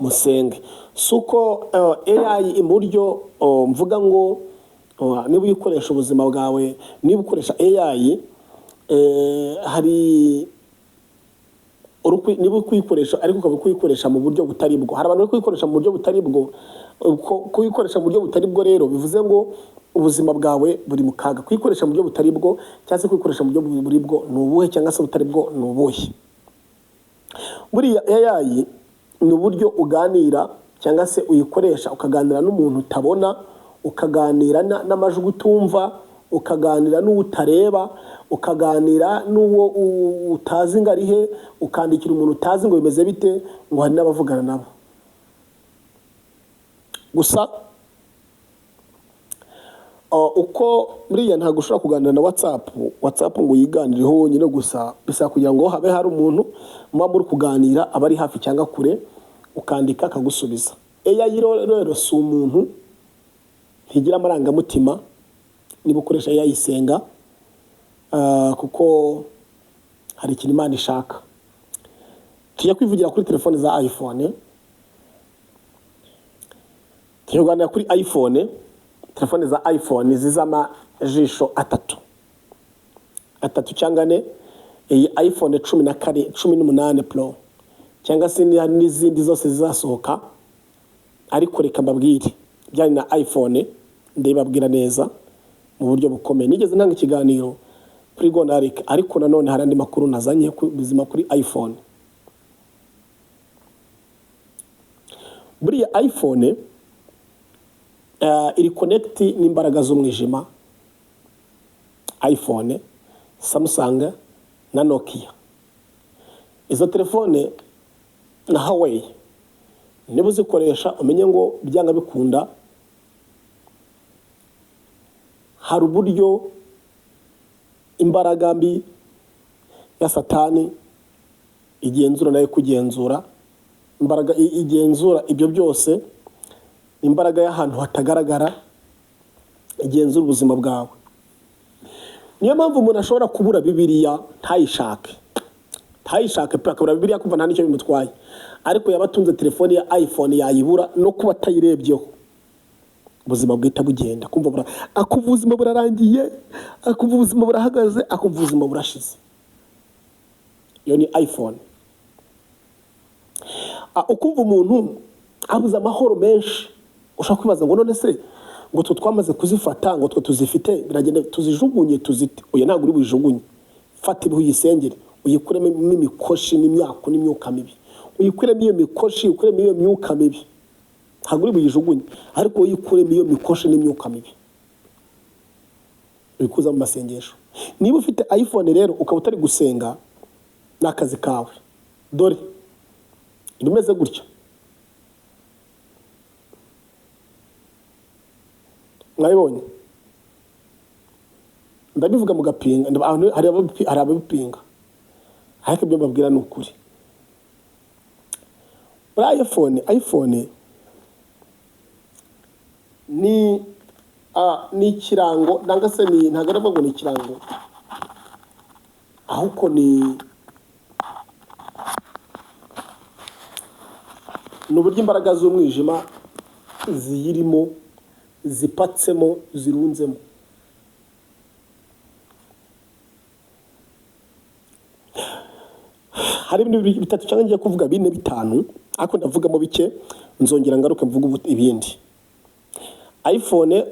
musenge. Si uko AI mu buryo mvuga ngo niba uyikoresha ubuzima bwawe, niba ukoresha AI, hari niba uri kuyikoresha ariko ukaba uri kuyikoresha mu buryo butari bwo. Hari abantu bari kuyikoresha mu buryo butari bwo. Kuyikoresha mu buryo butari bwo rero bivuze ngo ubuzima bwawe buri mu kaga. Kuyikoresha mu buryo butari bwo cyangwa se kuyikoresha mu buryo buri bwo ni ubuhe, cyangwa se butari bwo ni ubuhe? Buriya AI ni uburyo uganira cyangwa se uyikoresha ukaganira n'umuntu utabona, ukaganira n'amajwi utumva, ukaganira n'uwo utareba, ukaganira n'uwo utazi ngo ari he, ukandikira umuntu utazi ngo bimeze bite, ngo hari n'abavugana nabo. Gusa uko buriya ntabwo ushobora kuganira na WhatsApp ngo uyiganireho wonyine gusa, bisaba kugira ngo habe hari umuntu muba muri kuganira, aba ari hafi cyangwa kure, ukandika akagusubiza. AI rero si umuntu, ntigira amarangamutima. Niba ukoresha AI, senga, kuko hari ikintu Imana ishaka. Tujya kwivugira kuri telefone za iPhone, tujya kuganira kuri iPhone, telefone za iPhone z'amajisho atatu atatu cyangwa ane. Iyi iPhone 14, 18 Pro cyangwa se n'izindi zose zizasohoka, ariko reka mbabwire byari na iPhone, ndabibabwira neza mu buryo bukomeye. Nigeze ntanga ikiganiro kuri Gonarike, ariko nanone hari andi makuru nazanye ku buzima kuri iPhone. Buriya iPhone iri connect n'imbaraga z'umwijima. iPhone, Samsung na Nokia, izo telefone na Huawei, niba uzikoresha umenye ngo byanga bikunda hari uburyo imbaraga mbi ya Satani igenzura nayo kugenzura imbaraga igenzura ibyo byose, imbaraga y'ahantu hatagaragara igenzura ubuzima bwawe. Niyo mpamvu umuntu ashobora kubura Bibiliya ntayishake pe, akabura Bibiliya kumva nta n'icyo bimutwaye, ariko yaba atunze telefone ya iPhone yayibura no kuba atayirebyeho ubuzima bwita bugenda, akumva ubuzima burarangiye, akumva ubuzima burahagaze, akumva ubuzima burashize. Iyo ni iPhone. Ukumva umuntu abuze amahoro menshi. Ushobora kwibaza ngo none se ngo twe twamaze kuzifata, ngo twe tuzifite, biragenda tuzijugunye tuzite? Oya, ntabwo uri buyijugunye. Fata ibihu uyisengere, uyikuremo imikoshi n'imyaku n'imyuka mibi, uyikuremo iyo mikoshi, uyikuremo iyo myuka mibi. Ntabwo uri buyijugunye, ariko uyikuremo iyo mikoshi n'imyuka mibi, uyikuza mu masengesho. Niba ufite iPhone rero ukaba utari gusenga, ni akazi kawe. Dore ibimeze gutya, mwabibonye, ndabivuga mugapinga, hari ababipinga, ariko ibyo mbabwira ni ukuri. Muri iPhone ni ikirango, nangwa se ni, ntabwo ari ngo ni ikirango, ahubwo ni uburyo imbaraga z'umwijima ziyirimo, zipatsemo, zirunzemo. Hari ibintu bitatu cyangwa ngiye kuvuga bine, bitanu, ariko ndavugamo bike, nzongera ngaruke mvuge ibindi. iPhone,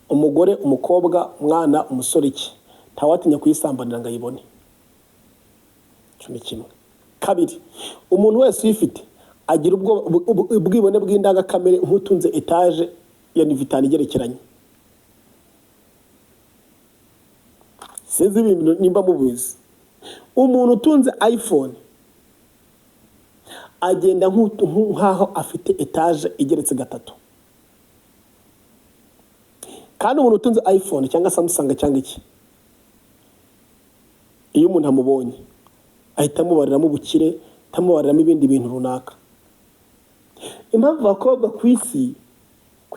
umugore, umukobwa, umwana, umusore, iki, ntawatinya kuyisambanira ngo ayibone. Icyo ni kimwe. Kabiri, umuntu wese uyifite agira ubwibone bw'indangakamere nk'utunze etaje ya nivitani igerekeranye. Sinzi ibintu nimba mubizi. Umuntu utunze iPhone agenda nk'aho afite etaje igeretse gatatu. Kandi umuntu utunze iPhone cyangwa Samsung cyangwa iki, iyo umuntu amubonye ahita amubariramo ubukire, ahita amubariramo ibindi bintu runaka. Impamvu abakobwa ku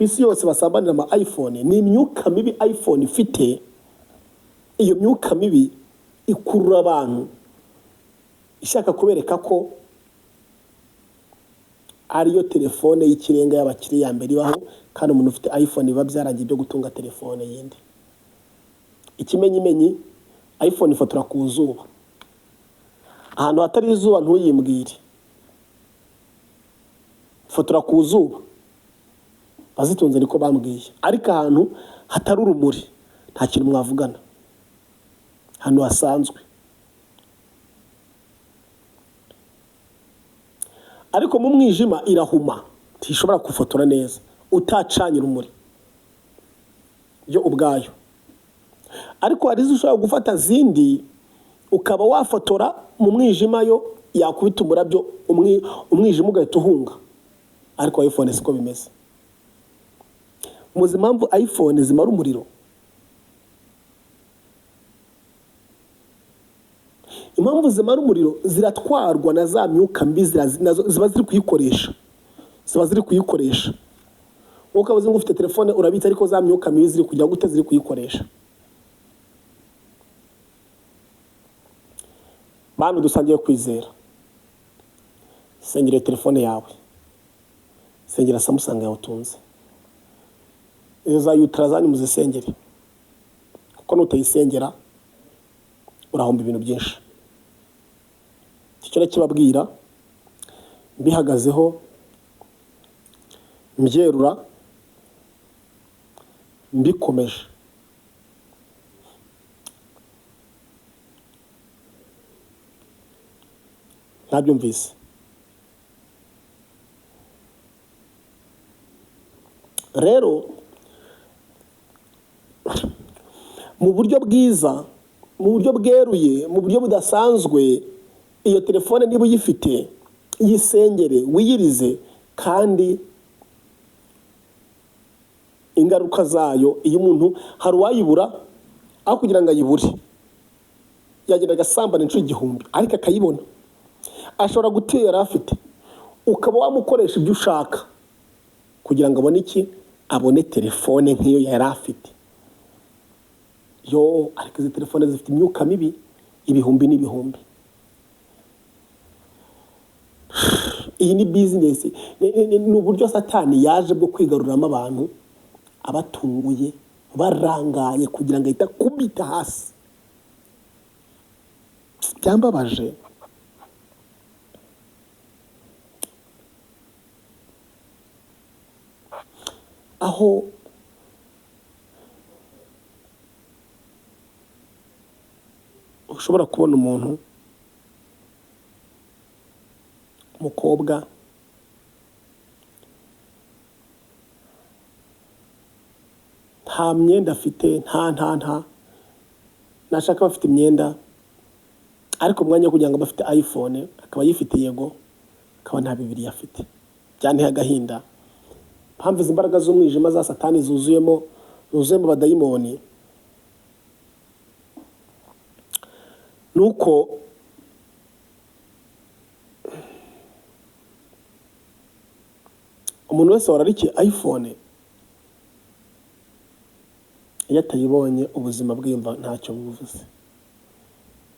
isi yose basambanira ama iPhone ni imyuka mibi iPhone ifite. Iyo myuka mibi ikurura abantu ishaka kubereka ko Ariyo telefone y'ikirenga y'abakire ya mbere ibaho, kandi umuntu ufite iPhone biba byarangiye byo gutunga telefone yindi. Ikimenyimenyi, iPhone ifotora ku zuba. Ahantu hatari izuba ntuyimbwire. Fotora ku zuba, abazitunze niko bambwiye. Ariko ahantu hatari urumuri nta kintu mwavugana, ahantu hasanzwe. Ariko mu mwijima irahuma, ntishobora gufotora neza utacanye urumuri yo ubwayo. Ariko hari izo ushobora gufata zindi ukaba wafotora mu mwijima, yo yakubita umurabyo, umwijima ugahita uhunga. Ariko iPhone siko bimeze. Muzi impamvu iPhone zimara umuriro? Impamvu zimara umuriro, ziratwarwa na za myuka mbi, nazo ziba ziri kuyikoresha, ziba ziri kuyikoresha. Wowe ukaba uzi ngo ufite telefone urabitsa, ariko za myuka mibi ziri kujya gute? Ziri kuyikoresha. Bantu dusangiye kwizera, sengera telefone yawe, sengera Samsung yawe utunze, izo za Ultra zanyu muzisengere, kuko nutayisengera urahomba ibintu byinshi. Icyo ndakibabwira mbihagazeho, mbyerura, mbikomeje. Ntabyumvise. Rero mu buryo bwiza, mu buryo bweruye, mu buryo budasanzwe, iyo telefone niba uyifite yisengere, wiyirize, kandi ingaruka zayo, iyo umuntu hari uwayibura, aho kugira ngo ayibure yagenda agasambana inshuro 1000, ariko akayibona. Ashobora gutera afite, ukaba wamukoresha ibyo ushaka kugira ngo abone iki? Abone telefone nk'iyo yari afite. Yo, ariko izi telefone zifite imyuka mibi ibihumbi n'ibihumbi. Iyi ni bizinesi, ni uburyo Satani yaje bwo kwigaruramo abantu abatunguye, barangaye, kugira ngo ahite akubita hasi. Byambabaje. Aho ushobora kubona umuntu, umukobwa nta myenda afite, nta nta nta nashaka abafite imyenda, ariko umwanya wo kugira ngo abe afite iPhone akaba ayifite, yego, akaba nta Bibiliya afite. Byanteye agahinda. Mpamvu izi mbaraga z'umwijima za Satani zuzuyemo abadayimoni, nuko umuntu wese wararikiye iPhone, iyo atayibonye ubuzima bwe yumva ntacyo buvuze.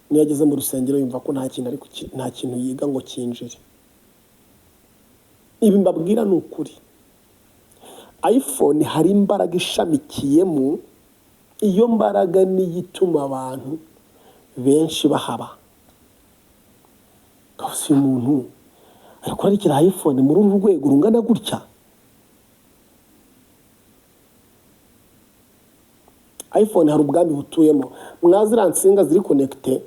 Niyo ageze mu rusengero yumva ko nta kintu, ariko nta kintu yiga ngo kinjire. Ibi mbabwira ni ukuri. iPhone hari imbaraga ishamikiyemo, iyo mbaraga niyo ituma abantu benshi bahaba. Uyu muntu ari kurarikira iPhone muri uru rwego rungana gutya. iPhone hari ubwami butuyemo. Mwaziriya nsinga ziri connecté,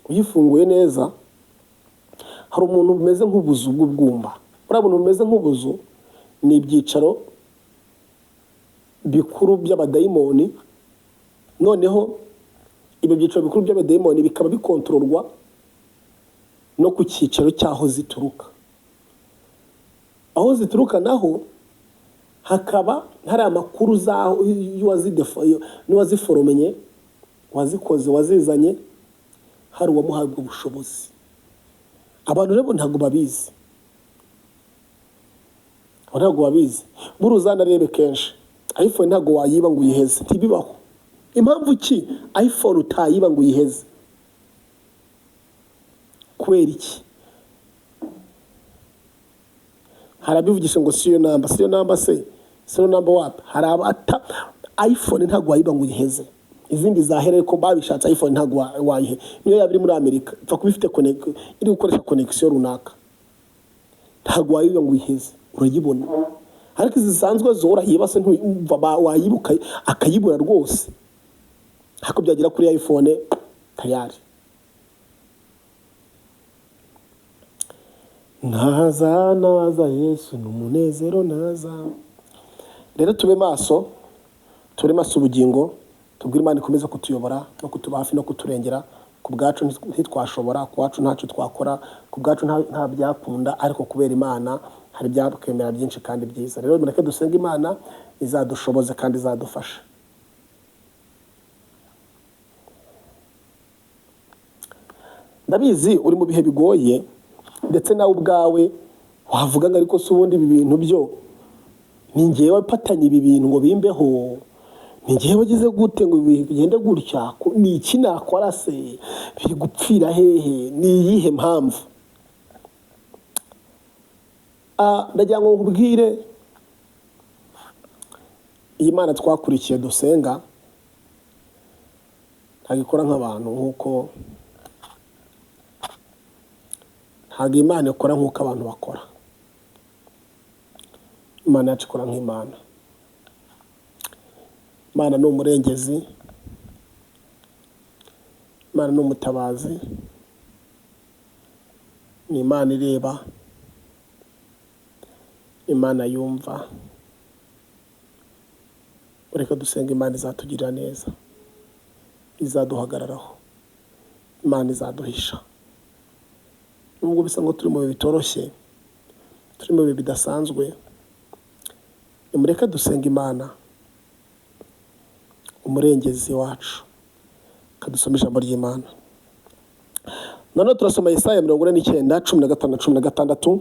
uyifunguye neza, hari umuntu bumeze nk'ubuzu bw'ubwumba. Buriya buntu bumeze nk'ubuzu ni ibyicaro bikuru by'abadayimoni. Noneho ibyo byicaro bikuru by'abadayimoni bikaba bikontororwa no ku cyicaro cy'aho zituruka. Aho zituruka naho hakaba hari amakuru zaho y'uwaziforomenye, wazikoze, wazizanye, hari uwamuhaye ubwo bushobozi. Abantu rero ntabwo babizi, ntabwo babizi. Buri uzanarebe kenshi, iPhone ntabwo wayiba ngo uyiheze, ntibibaho. Impamvu ki iPhone utayiba ngo uyiheze? Kubera iki? Hari abivugisha ngo siyo namba, siyo namba se, siyo namba wapi? Hari abata iPhone ntabwo wayiba ngo uyiheze, izindi zahera ariko babishatse iPhone ntabwo wayihe, niyo yaba iri muri Amerika ipfa kuba ifite iri gukoresha connection runaka, ntabwo wayiba ngo uyiheze, urayibona. Ariko izi zisanzwe zo urayiba se wayibuka akayibura rwose, ariko byagera kuri iPhone tayari. Naza naza Yesu ni umunezero naza. Rero tube maso, tube maso ubugingo, tubwire Imana ikomeze kutuyobora no kutuba hafi no kuturengera. Ku bwacu ntitwashobora, ku wacu ntacyo twakora, ku bwacu nta byakunda, ariko kubera Imana hari ibyakwemera byinshi kandi byiza. Rero mureke dusenge Imana izadushoboze kandi izadufasha. Ndabizi uri mu bihe bigoye, ndetse nawe ubwawe wavuga ngo ariko se ubundi ibi bintu byo ni njyewe wapatanye ibi bintu ngo bimbeho, ni njyewe wagize gute ngo bigende gutya, ni iki nakora se, biri gupfira hehe, ni iyihe mpamvu? Ndagira ngo nkubwire, iyi Mana twakurikiye dusenga ntabwo ikora nk'abantu, nk'uko ntabwo Imana ikora nk'uko abantu bakora. Imana yacu ikora nk'Imana. Imana ni umurengezi, Imana ni umutabazi, ni Imana ireba, Imana yumva. Reka dusenge Imana izatugirira neza, izaduhagararaho, Imana izaduhisha. Nubwo bisa ngo turi mu bihe bitoroshye, turi mu bihe bidasanzwe, nimureke dusenge Imana umurengezi wacu. Kadusome ijambo ry'Imana. Noneho turasoma Yesaya 49, 15 na 16.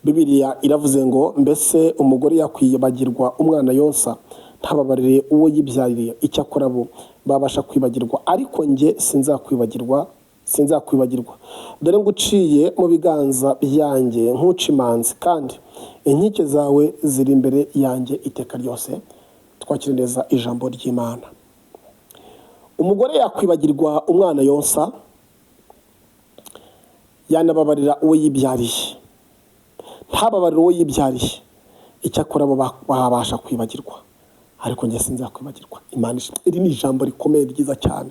Bibiliya iravuze ngo mbese umugore yakwibagirwa umwana yonsa, ntababarire uwo yibyariye, icyakora bo babasha kwibagirwa, ariko njye sinzakwibagirwa, sinzakwibagirwa. Dore nguciye mu biganza byanjye nkuca imanzi, kandi inkike zawe ziri imbere yanjye iteka ryose. Twakire neza ijambo ry'Imana. Umugore yakwibagirwa umwana yonsa, yanababarira uwo yibyariye, ntababarire uwo yibyariye, icyakora bo babasha kwibagirwa, ariko njye sinzakwibagirwa. Imana ishimwe. Iri ni ijambo rikomeye ryiza cyane.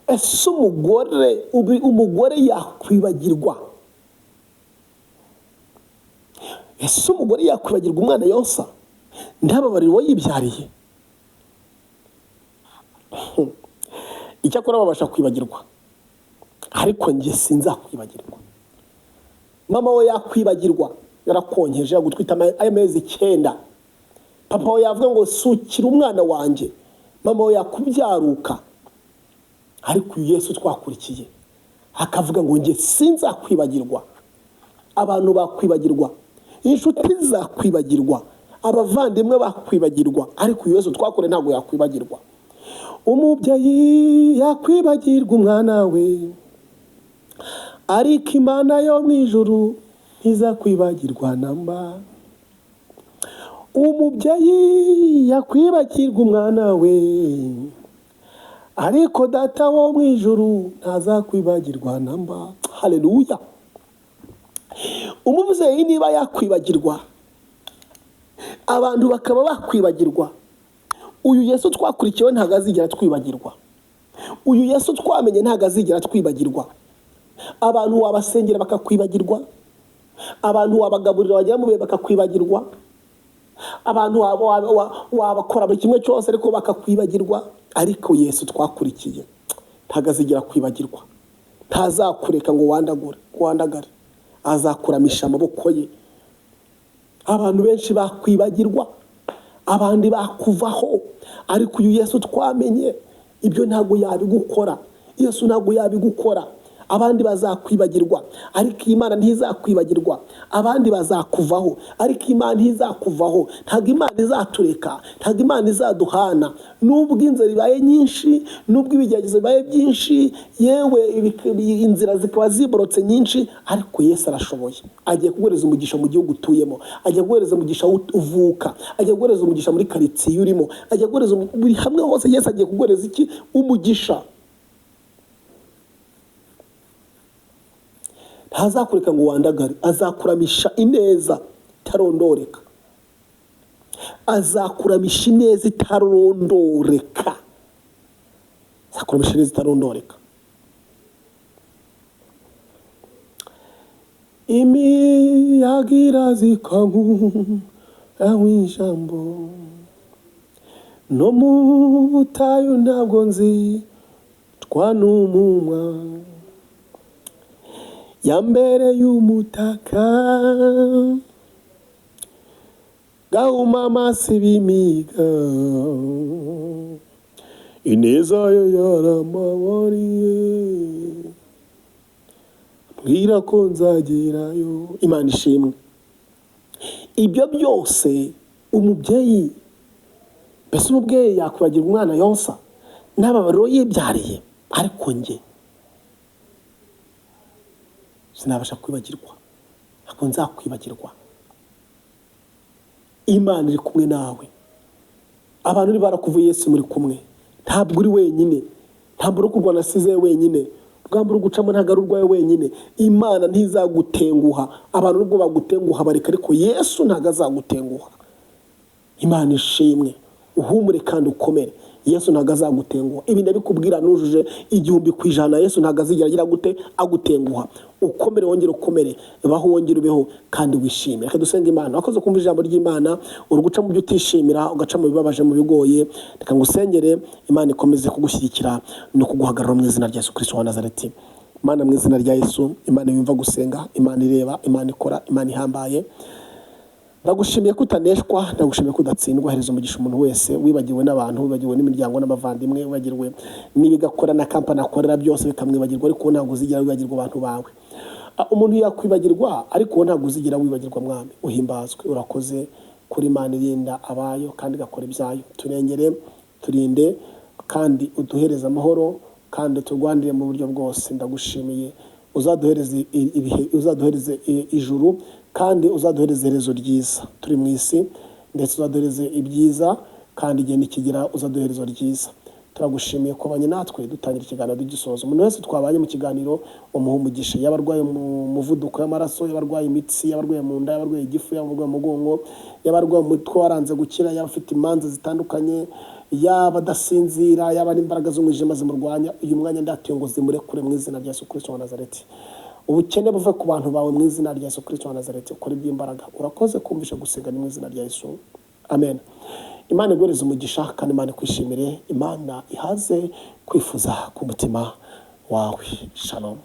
Ese umugore yakwibagirwa? Ese umugore yakwibagirwa umwana yonsa, ntababarire uwo yibyariye? Icyakora babasha kwibagirwa, ariko njye sinzakwibagirwa. Mama we yakwibagirwa, yarakonkeje yagutwita amezi 9. Papa we yavuga ngo sukira umwana wanjye, mama we yakubyaruka, ariko uyu Yesu twakurikiye akavuga ngo njye sinzakwibagirwa. Abantu bakwibagirwa, inshuti zakwibagirwa, abavandimwe bakwibagirwa, ariko uyu Yesu twakure ntabwo yakwibagirwa. Umubyeyi yakwibagirwa umwana we, ariko Imana yo mu ijuru ntizakwibagirwa namba. Umubyeyi yakwibagirwa umwana we, ariko data wo mu ijuru ntazakwibagirwa namba. Haleluya. Umubyeyi niba yakwibagirwa, abantu bakaba bakwibagirwa, uyu Yesu twakurikiwe ntabwo azigera twibagirwa. Uyu Yesu twamenye ntabwo azigera twibagirwa. Abantu wabasengera bakakwibagirwa, abantu wabagaburira bagera mu bihe bakakwibagirwa, abantu wabakora buri kimwe cyose ariko bakakwibagirwa, ariko Yesu twakurikiye ntabwo azigera kwibagirwa. Ntazakureka ngo wandagare, azakuramisha amaboko ye. Abantu benshi bakwibagirwa, abandi bakuvaho, ariko uyu Yesu twamenye ibyo ntabwo yabigukora. Yesu ntabwo yabigukora. Abandi bazakwibagirwa, ariko Imana ntizakwibagirwa. Abandi bazakuvaho, ariko Imana ntizakuvaho. Ntabwo Imana izatureka, ntabwo Imana izaduhana. Nubwo inzara ibaye nyinshi, nubwo ibigeragezo bibaye byinshi, yewe inzira zikaba ziborotse nyinshi, ariko Yesu arashoboye. Agiye kuguhereza umugisha mu gihugu utuyemo, agiye kuguhereza umugisha aho uvuka, agiye kuguhereza umugisha muri karitsiye urimo, agiye kuguhereza buri hamwe hose. Yesu agiye kuguhereza iki? Umugisha. Ntazakureka ngo wandagare, azakuramisha ineza itarondoreka. Azakuramisha ineza itarondoreka. Azakuramisha ineza itarondoreka. Imiyaga irazikangu ijambo, no mu butayu ntabwo nzicwa n'umumwa. Ya mbere y'umutaka gahuma amaso ibimiga, ineza ye yaramabariye, mbwira ko nzagerayo. Imana ishimwe. Ibyo byose umubyeyi, mbese umubyeyi yakwibagirwa umwana yonsa n'ababariro yibyariye? Ariko njye sinabasha kwibagirwa, ntabwo nzakwibagirwa. Imana iri kumwe nawe. Abantu barakuvuye, Yesu muri kumwe. Ntabwo uri wenyine, ntabwo uri kurwana asize wenyine, urugamba uri gucamo ntabwo ari urwawe wenyine. Imana ntizagutenguha. Abantu nubwo bagutenguha bareka, ariko Yesu ntabwo azagutenguha. Imana ishimwe. Uhumure kandi ukomere, Yesu ntabwo azagutenguha. Ibi ndabikubwira nujuje 1000%. Yesu ntabwo azigera agira gute? Agutenguha. Ukomere, wongere ukomere, baho wongere ubeho kandi wishime. Reka dusenge Imana. Wakoze kumva ijambo ry'Imana, uri guca mu byo utishimira, ugaca mu bibabaje, mu bigoye. Reka ngusengere, Imana ikomeze kugushyigikira no kuguhagarara mu izina rya Yesu Kristo wa Nazareti. Imana, mu izina rya Yesu, Imana yumva gusenga, Imana ireba, Imana ikora, Imana ihambaye, ndagushimiye ko utaneshwa, ndagushimiye ko udatsindwa. Hereza umugisha umuntu wese wibagiwe n'abantu, wibagiwe n'imiryango n'abavandimwe, wibagiwe n'ibigakora na kampani akorera, byose bikamwibagirwa, ariko wowe ntabwo uzigera wibagirwa abantu bawe. Umuntu yakwibagirwa, ariko wowe ntabwo uzigera wibagirwa. Mwami, uhimbazwe. Urakoze kuri Imana irinda abayo kandi igakora ibyayo. Turengere, turinde, kandi uduhereze amahoro, kandi turwanire mu buryo bwose. Ndagushimiye. Uzaduhereze ibihe, uzaduhereze ijuru, kandi uzaduhereze iherezo ryiza turi mu isi, ndetse uzaduhereze ibyiza, kandi igihe nikigera uzaduhereza ryiza. Turagushimiye ko abanye natwe dutangira ikiganiro, dugisoza. Umuntu wese twabanye mu kiganiro umuha umugisha, yaba arwaye mu muvuduko w'amaraso, yaba arwaye imitsi, yaba arwaye mu nda, yaba arwaye igifu, yaba arwaye umugongo, yaba arwaye umutwe waranze gukira, yaba afite imanza zitandukanye, yaba adasinzira, yaba ari imbaraga z'umwijima zimurwanya, uyu mwanya ndatuye ngo zimurekure mu izina rya Yesu Kristo wa Nazareti. Ubukene buve ku bantu bawe mu izina rya Yesu Kristo wa Nazareti. Ukora iby'imbaraga. Urakoze kumvisha gusenga, ni mu izina rya Yesu, amen. Imana iguhereze umugisha kandi Imana ikwishimire, Imana ihaze kwifuza ku mutima wawe. Shalom.